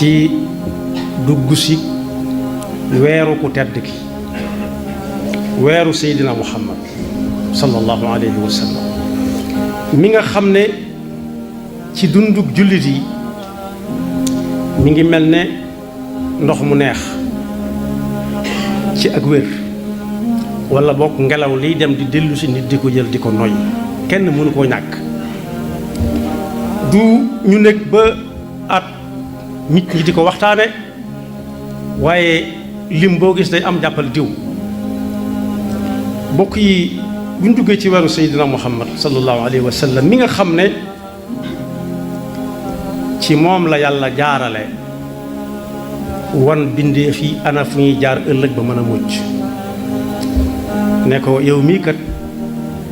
ci dugg si weeru ku tedd ki weeru Seydina Muhammad sallallahu alayhi wa sallam mi nga xam ne ci dundug jullit yi mi ngi mel ne ndox mu neex ci ak wér wala bokk ngelaw liy dem di dellu si nit di ko jël di ko noy kenn mënu koo ñàkk du ñu nekk ba at nit ñi di ko waxtaane waaye lim boo gis day am jàppal diw bokk yi buñ duggee ci weeru Seydina Muhammad sallallahu alayhi wa sallam mi nga xam ne ci moom la yàlla jaarale wan bindeef yi ana fu ñuy jaar ëllëg ba mën a mucc ne ko yow mii kat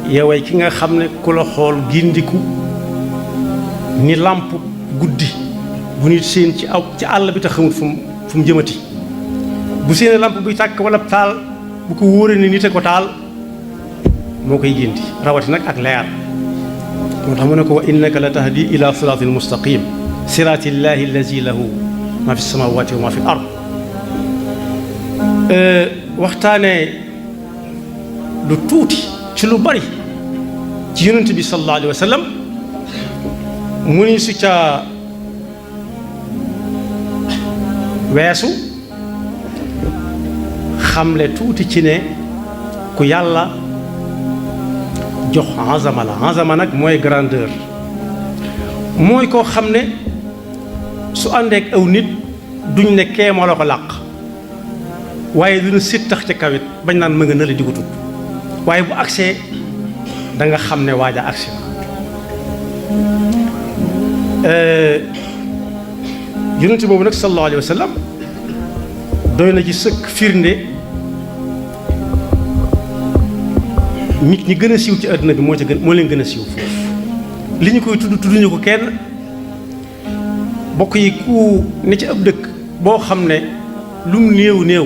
yoway ki nga xam ne ku la xool gindiku ni làmp guddi bu nit seen ci àll bi te xamut fu mu jëmati bu seen làmp buy tàkk wala taal bu ko wóoree ni nite ko taal moo koy gindi rawati nag ak leer moo tax mu ne ko wa innaka la tahdi ila siraatil mustaqim siraatillaahi allazi lahu ma fi samawati wa ma fi l ard waxtaanee lu tuuti ci lu bari ci yonent bi sallallahu alayhi wa sallam mu ni su ca weesu xamle tuuti ci ne ku yàlla jox azama la azama nag mooy grandeur mooy koo xam ne su àndeek aw nit duñ ne kee moo la ko làq waaye dina sittax ci kawit bañ naan mën nga nële di ko tudd waaye bu agsee da nga xam ne waaja agsi na yonent boobu nag sallallahu alayhi wa sallam doy na ci sëkk firnde nit ñi gën a siiw ci àdduna bi moo leen gën a siiw foofu li ñu koy tudduñu ko kenn bokk yi ku ne ci ab dëkk boo xam ne lu mu néew néew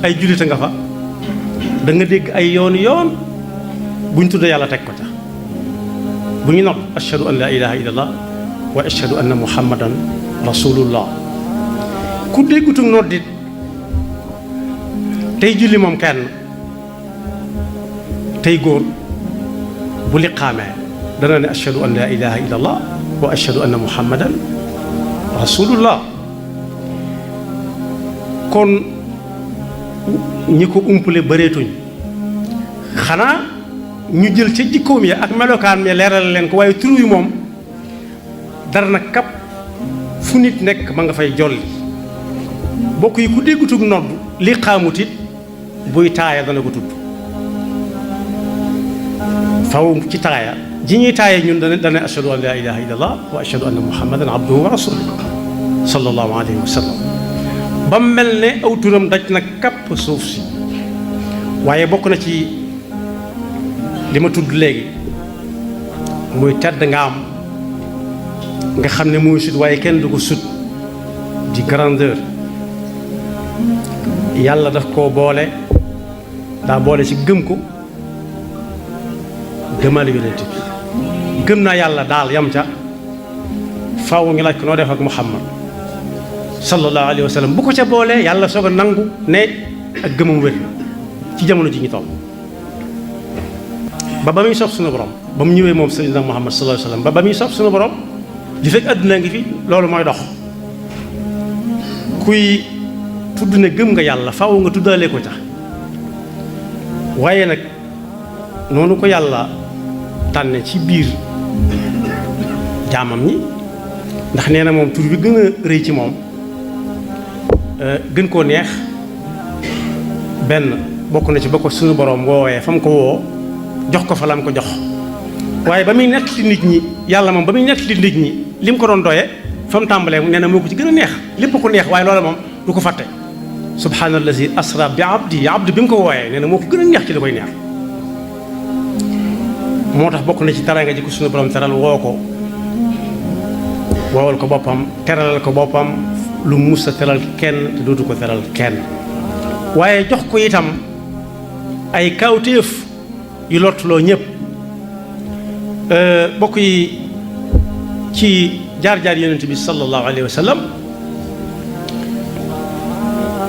ay jullite nga fa da nga dégg ay yoon buñ tudd yàlla teg ko ca bu ñu nopp ashhadu an la ilaha illallah wa ashhadu anna muhammadan rasulullah ku déggutu noddit tey julli moom kenn tey góor bu liqaamee dana ne ashhadu an la ilaha illallah wa ashhadu anna muhammadan rasulullah kon ñi ko umpale bëreetuñ xanaa ñu jël ca jikkoom ya ak melokaan mi leeral leen ko waaye tur wi moom dara na kap fu nit nekk ma nga fay jolli bokk yi ku déggutug nodd li xaamut it buy taaya dana ko tudd faw ci taaya ji ñuy taaya ñun dana ashhadu an la ilaha illallah wa ashhadu anna muhammadan abduhu wa rasuluhu sallallahu alayhi wa sallam ba mel ne aw turam daj na kapp suuf si waaye bokk na ci li ma tudd léegi muy tedd nga am nga xam ne mooy sut waaye kenn du ko sut di grandeur yàlla daf koo boole daa boole ci gëm ko gëmal yonent bi gëm naa yàlla daal yam ca faaw ngi laaj ko noo def ak Muhammad sallallahu alayhi wa sallam bu ko ca boolee yàlla soog a nangu ne ak gëmam wér ci jamono ji ñu toll ba muy sopp suñu borom ba mu ñëwee moom sayyidina Muhammad sallallahu alayhi wa sallam ba muy sopp suñu borom li fekk àdduna ngi fi loolu mooy dox kuy tudd ne gëm nga yàlla faaw nga tuddalee ko ca waaye nag noonu ko yàlla tànne ci biir jaamam ñi ndax nee na moom tur bi gën a rëy ci moom gën koo neex benn bokk na ci ba ko suñu borom woowee fa mu ko woo jox ko fa la mu ko jox waaye ba muy nettali nit ñi yàlla moom ba muy nettali nit ñi li mu ko doon doyee fa mu tàmbalee nee na moo ko ci gën a neex lépp ko neex waaye loola moom du ko fàtte subhaanallazi asra bi abdi bi mu ko wooyee nee na moo ko gën a neex ci li koy neex moo tax bokk na ci teraanga ji ko suñu borom teral woo ko woowal ko boppam teralal ko boppam lu mus a teral kenn te dootu ko teral kenn waaye jox ko itam ay kawtéef yu lottuloo ñëpp bokk yi ci jaar-jaar yonent bi sallallahu alayhi wa sallam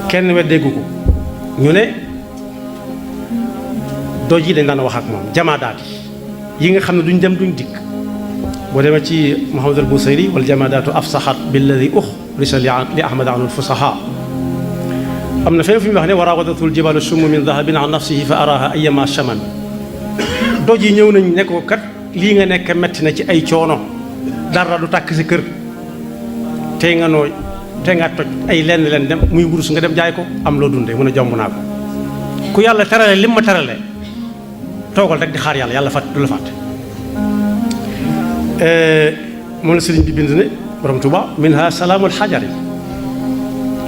kenn weddeegu ko ñu ne doj yi dañ daan wax ak moom jamaadaat yi nga xam ne duñ dem duñ dikk boo demee ci Muhammad al Busayri wal jamaadaatu afsaxat billadi uxrisa li ahmad anul fusaha am na fenn fu ñu wax ne wa raawadatul jibaalu summu min dahabin an nafsihi fa araha ayyama shaman doj yi ñëw nañ ne ko kat lii nga nekk metti na ci ay coono dara du tàkk si kër tey nga nooy tey nga toj ay lenn dem muy wurus nga dem jaay ko am loo dundee mun a jomb naa ko ku yàlla terale lim ma terale toogal rek di xaar yàlla fàtte du la fàtte moom la sëriñ bi bind ne borom Tuuba minha salaamul xajari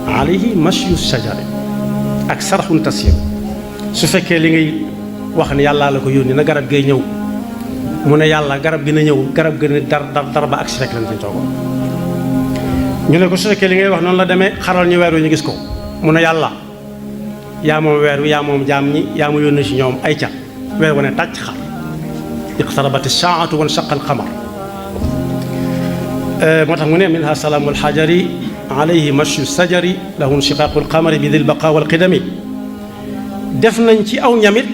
alayhi mashyu shajari ak sarxun tasir su fekkee li ngay wax ne yàllaa la ko yónni na garab gay ñëw mu ne yàlla garab gi na ñëw garab gi ne dar ba ak si fekk lañ fañ toogoon ñu ne ko su fekkee li ngay wax noonu la demee xaral ñu weer wi ñu gis ko mu ne yàlla yaa moom weer wi yaa moom jaam ñi yaa ma yónni si ñoom ay ca weer wane tàcc xar iqtarabati saatu wan shaqa alqamar moo tax mu ne minha salaamu alxajari alayhi mashu sajari lahu inshiqaqu alqamari bi dil baqa walqidami def nañ ci aw ñamit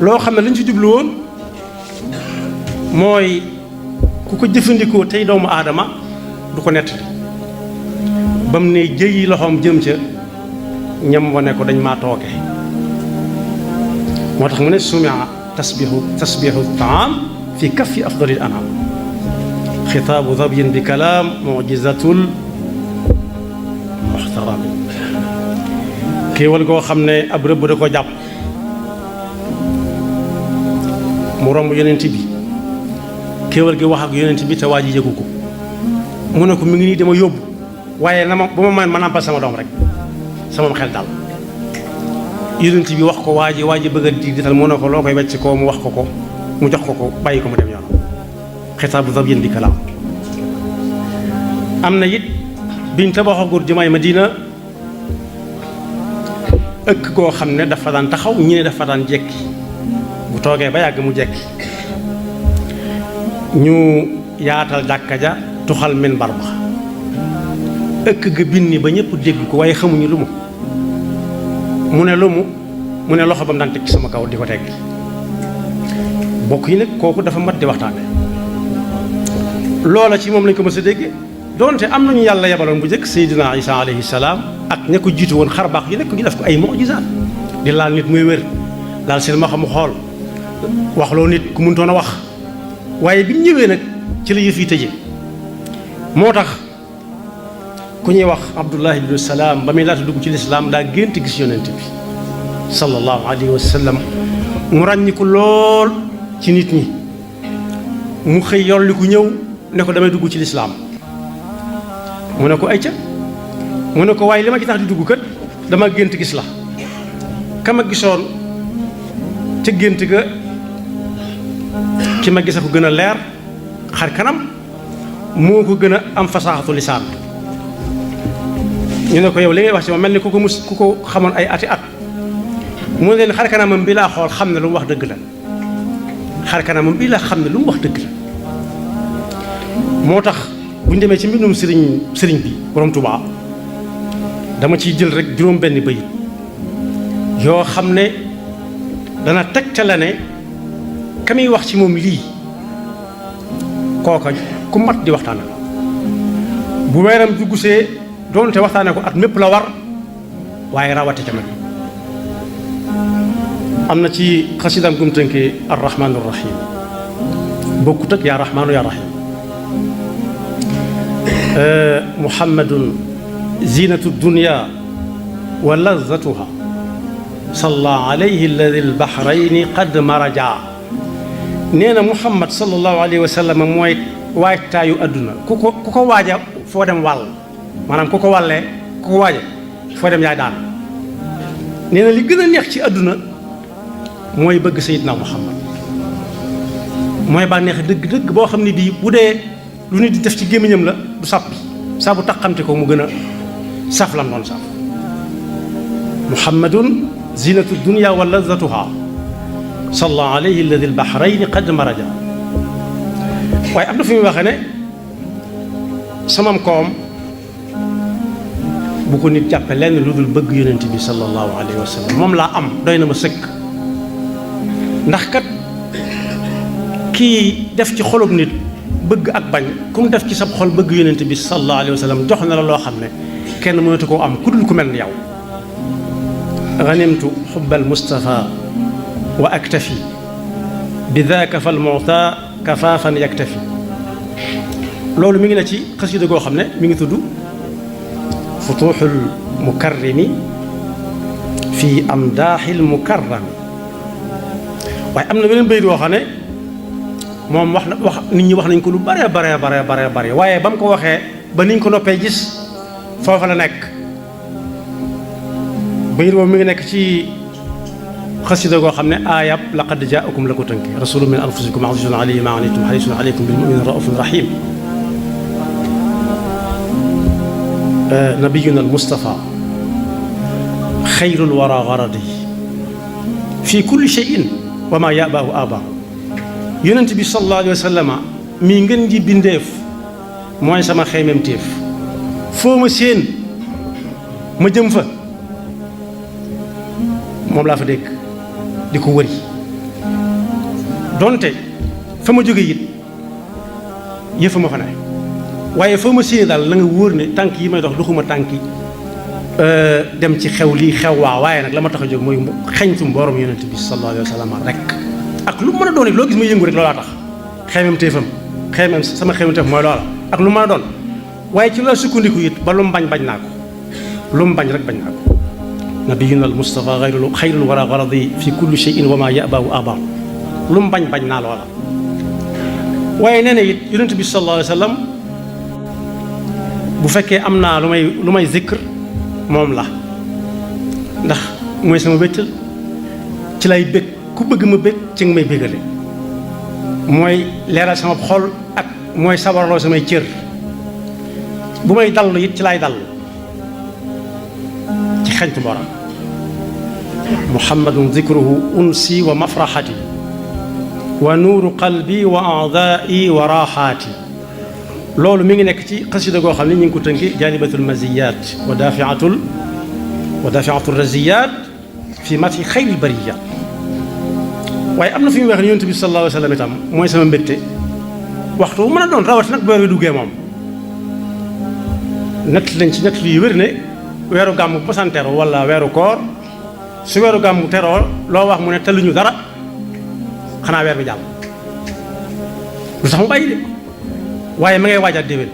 loo xam ne lañ ci jublu woon mooy ku ko jëfandikoo tey doomu aadama du ko nettali ba mu ne jëyi loxoom jëm ca ñam wane ko dañ maa tooke moo tax mu ne sumia tasbihu taam fi kaffi afdalil anam xitaabu dabyin bi kalaam mujizatul muxtarami kéewal goo xam ne ab rëbb da ko jàpp mu romb yonent bi kéewal gi wax ak yonent bi te waa ji yëgu ko mu ne ko mi ngi nii dama yóbbu waaye na ma ba ma mën nàmpal sama doom rek sama xel daal yonent bi wax ko waa ji bëgg a diital mu ne ko loo koy wecc ko mu wax ko mu jox ko bàyyi ko mu dem yoon xitaabu zabyin bi kalaam am na it biñ tabaxagul jumaay Madina ëkk goo xam ne dafa daan taxaw ñi ne dafa daan jekki bu toogee ba yàgg mu jekki ñu yaatal jàkka ja tuxal minbar ba ëkk ga binni ba ñëpp dégg ko waaye xamuñu lu mu ne loxo ba mu daan teg ci sama kaw di ko tegg bokk yi nag kooku dafa mat di waxtaane loola ci moom lañ ko mës a dégg doonte am nañu yàlla yebaloon bu njëkk Seydina Isa alayhi salaam ak ña ko jiitu woon xar baax yi nekk ñu def ko ay mujizaat di laal nit muy wér laal seen ma xam xool waxloo nit ku mënutoon a wax waaye bi ñu ñëwee nag ci la yëf yi tëje moo tax ku ñuy wax Abdullah ibnu Salaam ba muy laata dugg ci lislaam daa gént gis yonent bi sallallahu alayhi wa sallam mu ràññiku lool ci nit ñi mu xëy yolli ku ñëw ne ko damay dugg ci lislaam mu ne ko ayca mu ne ko waaye li ma ci tax di dugg kat dama gént gis la kama gisoon ca gént ga ki ma gis a ko gën a leer xar kanam moo ko gën a am fasaaxatu lisaan ñu ne ko yow li ngay wax ci ma mel ni ku ko xamoon ay ati at mu ne leen xar kanamam bi laa xool xam ne lu mu wax dëgg la xar kanamam bi laa xam ne lu mu wax dëgg la moo tax bu ñu demee ci mbindum sëriñ bi borom Tuubaa dama ciy jël rek juróom benn bayit yoo xam ne dana tegtale ne ka muy wax ci moom lii kooka ku mat di waxtaane la bu weeram duggusee doonte waxtaane ko at mépp la war waaye rawati ca mag am na ci xasidaam gum tënkee arrahmaanu rahim bokkut ak yaa rahmaanu yaa rahim muhammadun zinatu dunya wa lazatuha salla alayhi alladi albahrayni qad maraja nee na muhammad sallallahu alayhi wa sallam mooy waajtaayu adduna ku ko waaja foo dem wàll maanaam ku ko wàllee ku ko waaja foo dem yaay daan nee na li gën a neex ci adduna mooy bëgg sayidna muhammad mooy bànneex dëgg-dëgg boo xam ne bii bu dee lu nit di def ci gémmiñam la du sàppi saa bu taqamte ko mu gën a saf lam doon saf muhammadun zinatu dunya wa lazatuha salla alayhi alladi albahrayni qad maraja waaye am na fi muy waxee ne samam koom bu ko nit jàppe lenn lu dul bëgg yonent bi sallallahu alayhi wa sallam moom laa am doy na ma sëkk. ndax kat kii def ci xolub nit bëgg ak bañ ku mu def ci sab xol bëgg yonent bi sallallahu alayhi wa sallam jox na la loo xam ne kenn mënatu koo am ku dul ku mel ni yow. ganimtu xubbal Mustafa wa aktafi bi daaka fal mu'ta kafaafan yaktafi. loolu mi ngi ne ci xasida goo xam ne mi ngi tudd futuuxul mukarrimi fii amdaaxil mukarrami. waaye am na beneen bayit boo xam ne moom wax nit ñi wax nañ ko lu bare bare waaye ba mu ko waxee ba niñ ko noppee gis foofa la nekk. bayit boobu mi ngi nekk ci xasida goo xam ne aayab laqad jaakum la ko tënk rasulun min anfusikum azizun alayhi ma anittum harisun alaykum bil mu'minina raufun rahim. nabiyuna al mustafa xayrul wara garadi fi kulli shay'in wa ma yabaahu aba. yonent bi sallallahu alayhi wa sallam mii ngeen ji bindeef mooy sama xeymem téef foo ma séen ma jëm fa moom laa fa dégg di ko wëri donte fa ma jóge it yëfa ma fa ne waaye foo ma séen daal la nga wóor ne tànk yi may dox doxuma tànki dem ci xew lii xew waa waaye nag la ma tax a jóg mooy xeñtum borom yonent bi sallallahu alayhi wa sallam rek. ak lu mën a doon it loo gis ma yëngu rek loolaa tax xeymem téefam xeymem sama xeymem téef mooy loola ak lu mën a doon waaye ci la sukkandiku it ba lu mu bañ naa ko lu mu bañ rek bañ naa ko. nabiyuna al mustafa xayrul wara garadi fi kulli shay'in wa ma yabaahu aba. lu mu bañ naa loola. waaye nee na it yonent bi sallallahu alayhi wa sallam bu fekkee am naa lu may zikr moom la ndax mooy sama wéttal ci lay bëgg ku bëgg ma bëgg ci nga may bëggale mooy leeral sama xol ak mooy sabarloo samay cër bu may dallu it ci laay dallu ci xeñtu borom. muhammadun zikruhu unsi wa mafraxati wa nuuru qalbi wa a'daai wa raaxaati. loolu mi ngi nekk ci xasida goo xam ne ñu ngi ko tënki jaalibatul maziyaat wa daafiatul raziyaat fi mati xayril bariyaat. waaye am na fi mu wax ne yonent bi sallallahu alayhi wa sallam itam mooy sama mbégte waxtu bu mën a doon rawati nag bu weer wi duggee moom. nett lañ ci nett yu wér ne weeru gàmmu bu santeeroo wala weeru koor su weeru gàmmu teroo loo wax mu ne telluñu dara xanaa weer bi jàll lu tax mu bàyyi de waaye ma ngay waajaat déwén